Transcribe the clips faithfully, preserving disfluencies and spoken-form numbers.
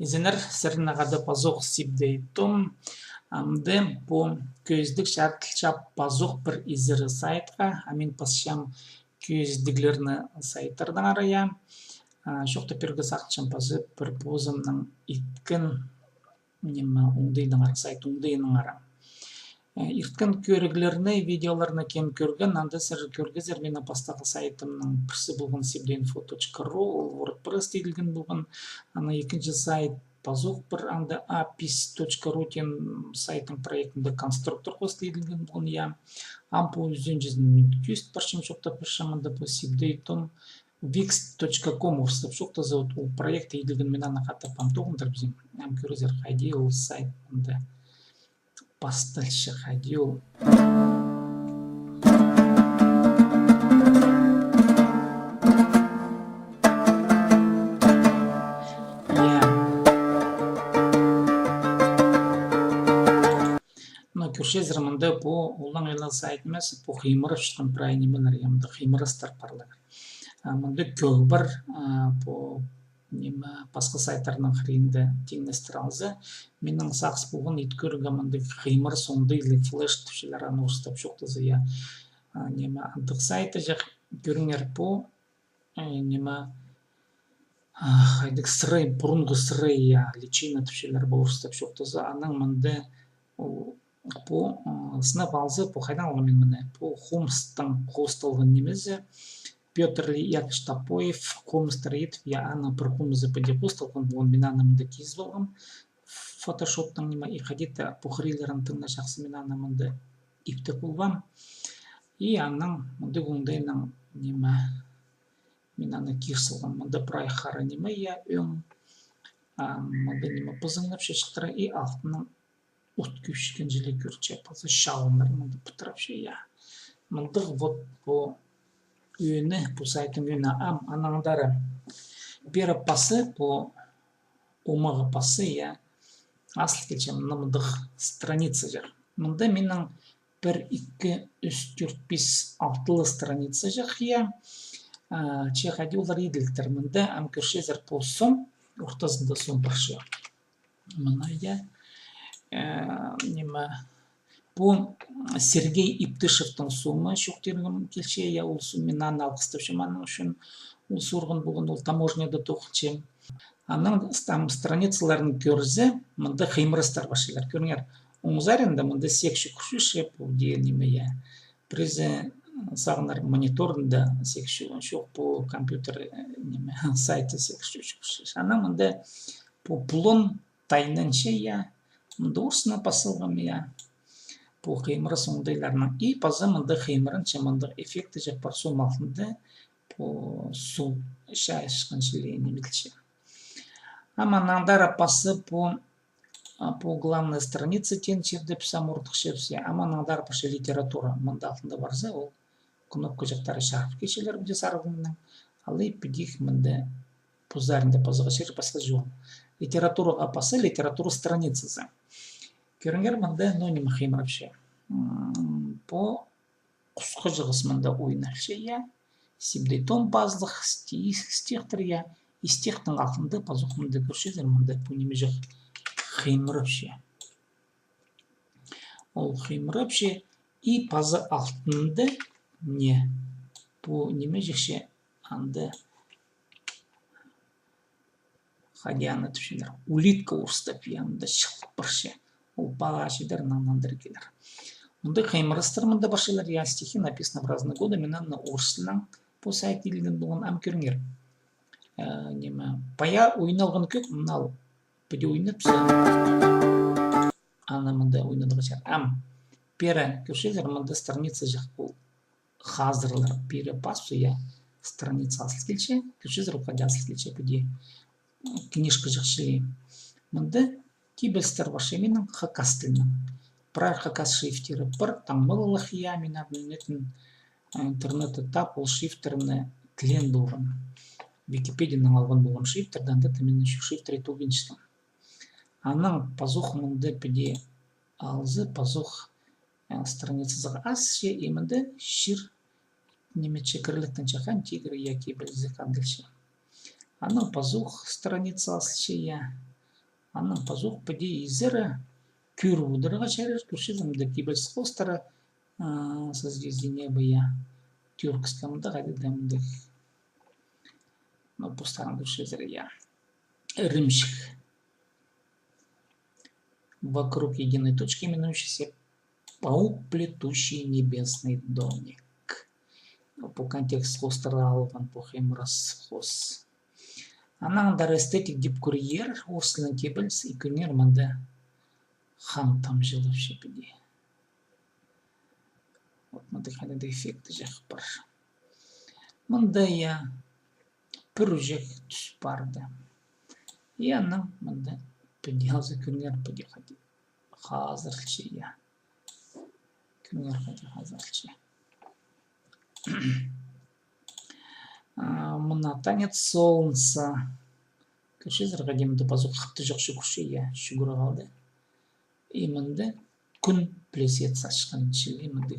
Изеннер, сірернең хада пазох Сибдей Том. Амды пу кӧзідіг чарыдылча пазох пір изері сайтха, а мин пасчам кӧзідіглерні сайттардаңар, я. А, чоохтап пирерге сағынчам паза пір позымның иткен, ниме, оңдайнаңар, сайт оңдайнаңар. Э, ирткен кӧріглерні, видеоларны кем кӧрген, анда сірер кӧргезер, минің пастағы сайтымның пірсі полған сибдейинфо точка ру, ол WordPress иділген полған. Анаң ікінҷі сайт пазох пір, анда апис точка ру теен сайттың проектінде конструктор хоостап иділген полған, я. Ам пу ӱзінҷізін мин кӧзіт парчам, чоохтап пирчем, анда пу сибдей том викс точка ком орыстап чоохтаза, вот ол проект иділген, мин аны хатап ам тоғынтырыбызим. Ам кӧрерзер, хайди ол сайт анда пасталча, хайди ол. Я. Но кӧрчезер, мында пу олаң ла сайт нимес, пу хыймырап чатхан прай нимелер, я, мында хыймырастар парлар. А, мында кӧг пар, а, пу ниме, пасха сайттарның хыринда тиңнестір алза, минің сағыс полған ит кӧрерге мындағ хыймырас оңдайлығ, флеш тіпчелер, аны орыстап чоохтаза, я. А, ниме, андағ сайт чох, кӧріңер, пу, э, ниме, а, хайдағ сырай, пурунғы сырай, я, личина тіпчелер, пу орыстап чоохтаза, анаң мында, ол, пу, ы, сынап алза, пу хайдаң алғам мин мыны? Пу хомыстаң хоосталған нимезі. Пётр Ильич Топоев хомыстар идіп, я, аның пір хомызы піди хоосталған полған, мин аны мында кизіп алғам. Фотошоптаң ниме, и хайди-да пу хырийларын тың на чахсы мин аны мында иптеп полбаам. И анаң мындағ оңдайнаң ниме, мин аны кир салғам. Мында прай хара ниме, я, ӧң. А, мында ниме пызыңнапча чылтыра, и алтынаң от кӧзіткен чіли кӧрче, паза чалыннар мында пытырапча, я. Мындағ вот пу ӧӧні, пу сайттың ӧӧні. Ам анаңар пірее пазы, пу омағы пазы, я. Азыл килче мына мындағ страница чох. Мында минің пір, ікі, ӱс, тӧрт, пис, алтылы страница чох, я. А, че хайди олар иділтір. Мында ам кӧрчезер, пу сом, ортазында сом парча. Мына, я. Э, ниме, пу Сергей Иптышевтің сомы чоохтирға килче, я, ол сом, мин аны алғыстапчам аның ӱчӱн, ол сурған полған, ол таможняда тоғынча. Анаң ам страницаларын кӧрзе, мында хыймырастар парчалар. Кӧріңер, оң саринда мында сигіс кӧрче, пу дее ниме, я. Пірезі сағынар, мониторында сигіс чох, пу компьютер, э, ниме, сайты сигіс чох. Анаң мында пу пулон тайнанча, я. Мында орыснаң пас салғам, я. Пу хыймырас оңдайларынаң. И паза мында хыймыранча мындағ эффекті чох пар, сом алтында пу суғ чайысхан чіли ниме иділче. Ам анаңар пазы пу, а, пу главная страница теен чирде піс ам орныхчабыс, я. Ам анаңар парча литература. Мында алтында парза, ол кнопка чоохтары чарып килчелер піди сарығларнаң. Алай піди мында пу саринда пазарға чир пасха чоғыл. Литератураға паза, литература страницазы. Кӧріңер, мында, ну, ниме хыймырапча. М, пу хусхаҷағас мында ойналча, я. Сибдей том пазох, стих, стихтер, я. И стихтің алтында пазох мында кӧрчезер, мында пу ниме чох, хыймырапча. Ол хыймырапча, и паза алтында, не, пу ниме чохча, анда, хайди аны тіпчелер, улитка орыстап, я, мында чығылып парча. Ол паға чидер, нандыр килер. Мында хыймырастар мында парчалар, я, стихи написаны в разные годы, мин аны орыс тілінең пу сайт иділген полған, ам кӧріңер. Э, ниме, пая ойналған кӧк, мынал піди ойнапса. Аны мында ойнадығ чар. Ам пеер кӧрчезер, мында страница чох, ол хазырлар пеер пазып, я, страница азыл килче, кӧрчезер, ол хайди азыл килче, піди книжка чох чіли. Мында кибелістер парча минің хакас тілінең. Прай хакас шрифтері пар, таңмалығ, я, мин аны ниме, э, интернетте тап, ол шрифттерні тілеен полғам. Википедиянаң алған полғам шрифттерні, анда таа мин ещё шрифттер тоғынчатхан. Анаң пазох мында піди алза, пазох, э, страницазы азылча, и мында чир ниме чекірліктең чахаан тигір яки пілізі хандылча. Анаң пазох страница азылча, я. Анаң пазох піди изере кӧр одырарға чарир, кӧрчезер, мында кибеліс хоостыра, а, сызди зинебі, я. Тӱркскемде хайди-да мындағ. Ну, постарың кӧрчезер, я. Ірімҷік. Вокруг единой точки, именующейся паук, плетущий небесный домик. Пу контекст хоостыра алған, пу хыймырас хоос. Анаң андар эстетик тіп кӧрер, орыс тілінең кибеліс, и кӧріңер, мында хан тамҷылапча піди. Вот мында хайдағ-да эффект чох пар. Мында, я, пӱрҷек тӱс парды. И анаң мында піди алза, кӧріңер, піди хайди хазырылча, я. Кӧріңер, хайди хазырылча. А, мына танец солнца. Кӧрчезер, хайди мында пазох хаптыҷах чӱгӱрче, я, чӱгӱріп алды. И мында кӱн пілезет сачхан чіли мында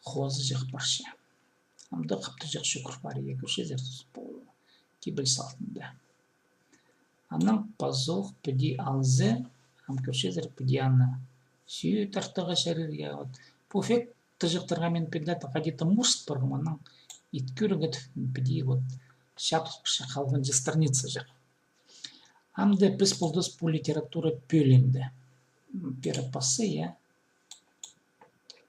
хозыҷах парча. Амды хаптыҷах чӱгӱр пар, я, кӧрчезер, пу кибеліс алтында. Анаң пазох піди алза, ам кӧрчезер, піди аны сӱӱ тартарға чарир, я, вот. Пу эффект тыҷыхтарға мин піди хайди-да мурс парғам, анаң ит кӧріг, піди, вот, чабылча, халғанҷы страницаҷах. Амды піс полдыбыс пу литература пӧлиинде. М, пеер пасса, я.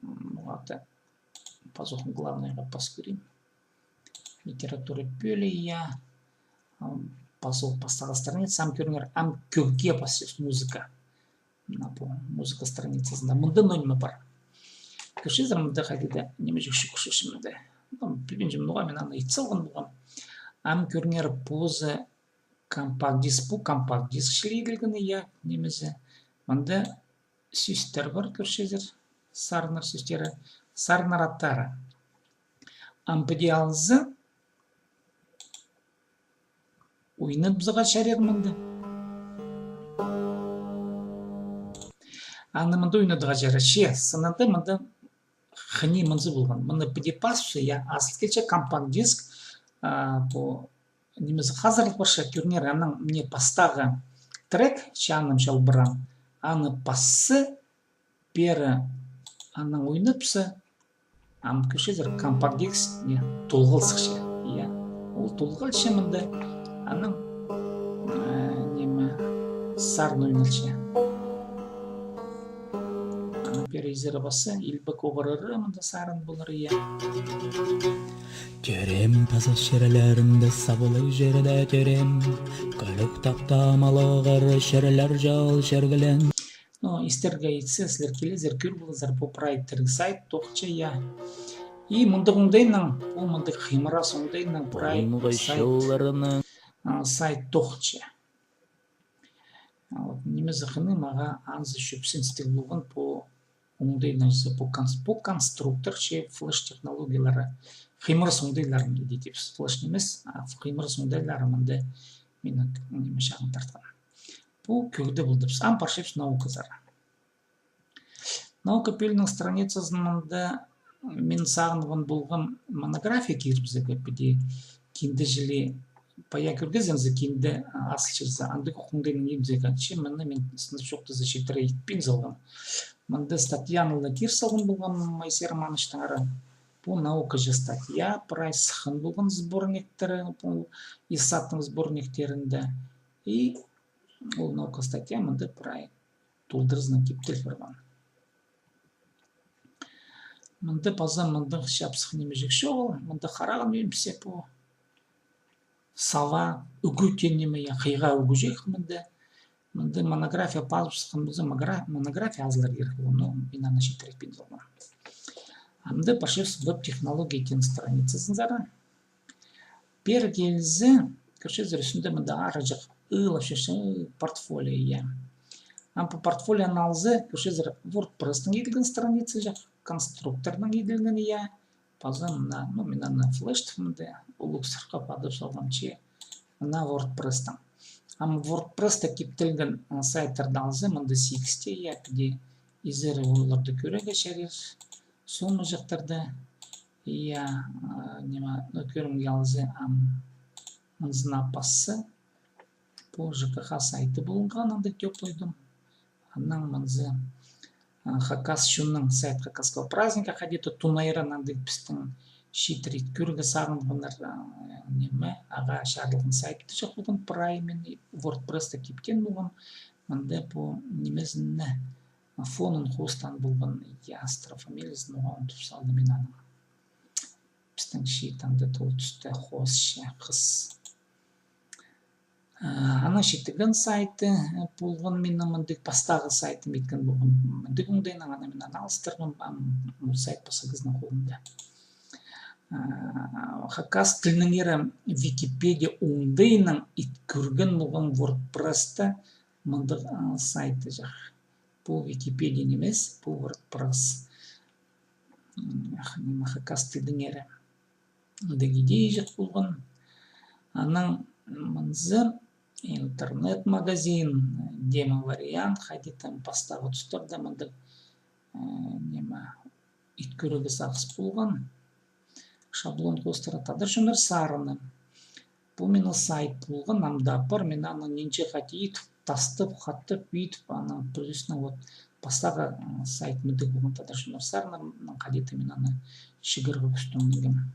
М, вот, пазох главнайға пас кӧрим. Литература пӧлии, я. Ам, пазох пастағы страница, ам кӧріңер, ам кӧгге пасчабыс музыка. Мына пу музыка страницазында. Мында ноо ниме пар. Кӧрчезер, мында хайди-да ниме чох чӱгӱрче мында. Ну, пілбинчем, ноға мин аны ит салған полғам. Ам кӧріңер, позы компакт диск, пу компакт диск чіли иділген, я, нимезі. Мында сӧстер пар, кӧрчезер, сарыннар сӧстері, сарыннар аттары. Ам піди алза, ойнатыбызарға чарир мында. Аны мында ойнатарға чарир. Че сынында мында хынии мынзы полған. Мыны піди пасча, я, азыл килче компакт диск, а, пу нимезі хазырыл парча, кӧріңер, анаң мына пастағы трек, чааным чалбыраан, аны пасса, пеер анаң ойнапса, ам кӧрчезер, компакт диск, не, толғал сыхча, я. Ол толғалча мында, анаң, э, ниме, сарын ойналча. Аны пеер изере пасса, илбек оғырары, мында сарын полар, я. Тӧреем паза чирлерімде, сабылай чирде тӧреем. Кӧлік тахта малығыр чирлер чол чергілен. Но истерге итсе, сірер килезер, кӧр поларзар, пу прай тіріг сайт тоғынча, я. И мындағ оңдайнаң, пу мындағ хыймырас оңдайнаң прай сайт, а, сайт тоғынча. А вот нимезі хынығ, мағаа анзы чӧпсіністіг полған пу оңдайнаң, пу конс-, пу конструктор, че флеш технологиялары, хыймырас оңдайлары, мында тіпчебіс, флеш нимес, а хыймырас оңдайлары мында минің ниме чағын тартхан. Пу кӧгде полдыбыс. Ам парчабыс науказар. Наука пӧлиинің страницазында мин сағынған полғам монография кирібізерге, піди кинде чіли, пая кӧргезінзер, кинде, а, азылчазар, андағ оңдайнаң кирібізерге. Че мыны мин сынап чоохтаза читіре итпин салғам. Мында статьяны ла кир салған полғам Моисей Романовичтеңер. Пу наукаҷа статья, прай сыххан полған сборниктері, пу ИСАТ-тың сборниктерінде. И ол наука статья мында прай толдыразынаң киптел парған. Мында паза мындағ чапсых ниме чох чоғыл, мында харағым ӧмзе пу. Сава, ӱгӱ теен ниме, я, хыйға ӱгӱҷек мында. Мында монография пазыбысхан полза, могра-, монография азылар кирек, ну, мин аны читіре итпин салғам. Амды парчабыс веб-технология теен страницазынзар. Пеер килзе, кӧрчезер, ӱстӱнде мында арачых ыылапча, портфолио, я. Ам пу портфолионы алза, кӧрчезер, WordPress-тің иділген страницаҷах, конструкторнаң иділген, я. Паза мына, ну, мин аны флештім мында, улуғ сырхап адап салғам че. Мына WordPress-тің. Ам WordPress-та киптелген, а, сайттарды алза, мында сигісте, я, піди изере оларды кӧрерге чарир. Сомаҷахтарда, я, а, ниме, ну, кӧрімге алза, ам, мынзына пасса, Пу ЖКХ сайты полған андағ тёплый дом. Анаң мынзы, а, хакас чонның сайт хакасского праздника, хайди-да тунайран андағ пістің чииттер ит кӧрерге сағынғаннар, а, ниме, ағаа чарылған сайт тіҷең полған, прай мин WordPress-та киптеен полғам. Мында пу нимезін, фонын хоостаан полған, я, Астра фамилиязын уғаа тіп салдым мин аның. Пістің чиит анда ол туста хоосча хыс. А, аның читіген сайты, э, полған минің мындағ, пастағы сайтым иткен полған мындағ оңдайнаң, аны мин аны алыстырғам, ам ол сайт паза кізінің холында. А, хакас тілінеңер Википедия оңдайнаң ит кӧрген полған WordPress-та мындағ, а, сайт тіҷең. Пу Википедия нимес, пу WordPress. М, ах, ниме, хакас тілінеңер. Андағ идея чох полған. Анаң мынзы интернет-магазин, демо-вариант, хайди-да пастағы тустарда мындағ, э, ниме, ит кӧрерге сағыс полған. Шаблон хоостыра тадар чоннар сарыны. Пу минің сайт полған, ам даа пар, мин аны нинҷе хати итіп, тастап, хатап, итіп, анаң пірдеезінең вот пастағы, м, сайт мындағ полған, тадар чоннар сарыны, м, хайди-да мин аны чығарға кӱстенгем.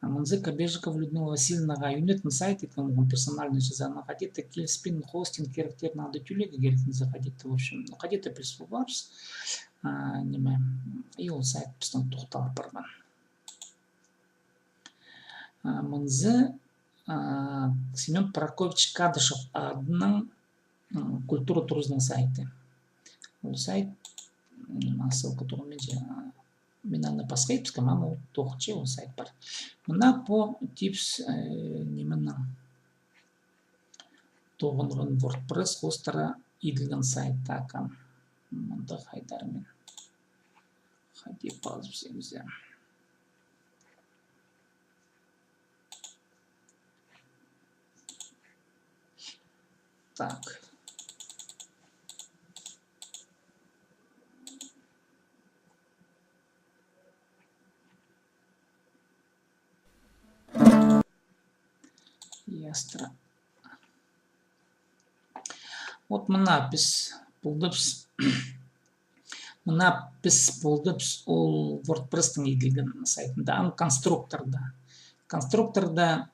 А мынзы Кобежикова Людмила Васильевнаға ӱнетін сайт иткен полған, персональный чаза, аны хайди-да киліспин, хостинг киректерін анда тӧлирге кирек, мынзы хайди-да, в общем, ну, хайди-да піліс полбаабыс. А, ниме, и ол сайт пістің тохтал парған. А, мынзы, а, Семён Прокопьевич Кадышев адынаң, м, культура туразының сайты. Ол сайт, м, ссылка тоғынминча, а, мин аны пасха итпеем, ам ол тоғынча, ол сайт пар. Мына пу типче, э, нименің тоғынған WordPress хоостыра иділген сайт. Так, ам мында хайдар мин. Хайди пазып симзе. Так. Ястра. Вот мына піс полдыбыс. Мына піс полдыбыс ол WordPress-тың иділген сайтында. Ам конструкторда. Конструкторда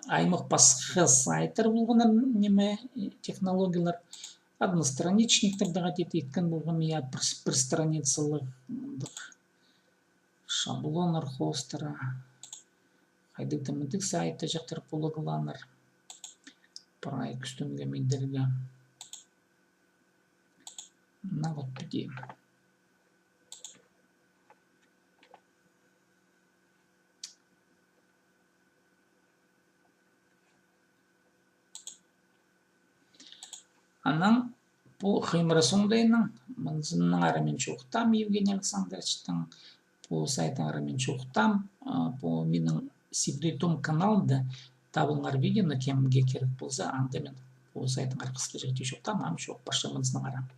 аймах пасха сайттар полғаннар, ниме, технологиялар. Одностраничниктерде хайди-да иткен полғам, я, пір, пір страницалығ, мындағ шаблоннар хоостыра. Хайдағ-да мындағ сайт тіҷектер полығлааннар. Прай кӱстенгем идерге. Мына вот піди. Анаң пу хыймырас оңдайнаң, мынзынаңар мин чоохтаам, Евгений Александровичтің пу сайтынаңар мин чоохтаам, а, пу минің Сибдей Том каналында табыңар видеоны, кемге кирек полза, анда мин пу сайтынаңар хысхаҷахти чоохтаам, ам чоох парча мынзынаңар.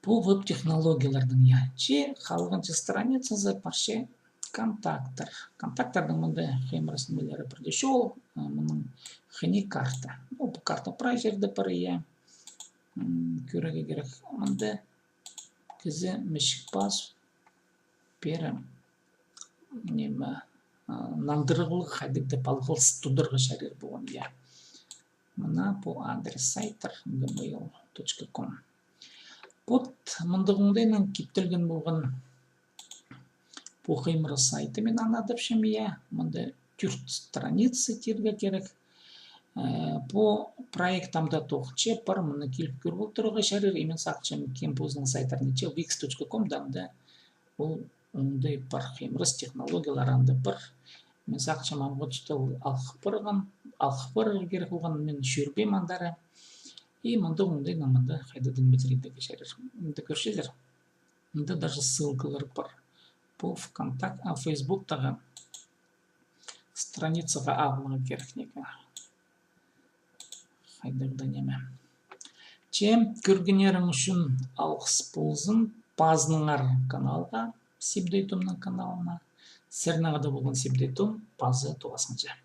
Пу веб-технологияларның, я. Че халғанҷы страницазы парча контакттар. Контакттарның мында хыймырас нимелері пірдее чоғыл, а, мының хынығ карта. Ну, пу карта прай чирде пар, я. М, кӧрерге кирек. Мында кізі мічік пас пирем. Ниме, а, нандырығлығ хайдағ-да палғалыс тударға чарир полған, я. Мына пу адрес сайттар gmail точка com. Вот мындағ оңдайнаң киптелген полған пу хыймырас сайты, мин аны адапчам, я. Мында тӧрт страница тирге кирек. Э, пу проект ам даа тоғынча, пар, мына киліп кӧр полтырарға чарир, и мин сағынчам, кем позының сайттарын итче, wix точка com-да анда ол оңдай пар, хыймырас технологиялар анда пар. Мин сағынчам, амғы туста ол алых парған, алых парар кирек полған, мин чӧрбеем андар. И мында оңдайнаң мында хайдағ-да ниме тирге чарир. Мында кӧрчезер. Мында даже ссылкалар пар. Пу ВКонтакт-, а, Фейсбуктағы страницаға аларға кирек ниме. Хайдағ-да ниме. Че, кӧргеннерің ӱчӱн алғыс ползын. Пазыныңар каналға, Сибдей Томның каналына. Сірернең хада полған Сибдей Том, паза тоғасханҷа.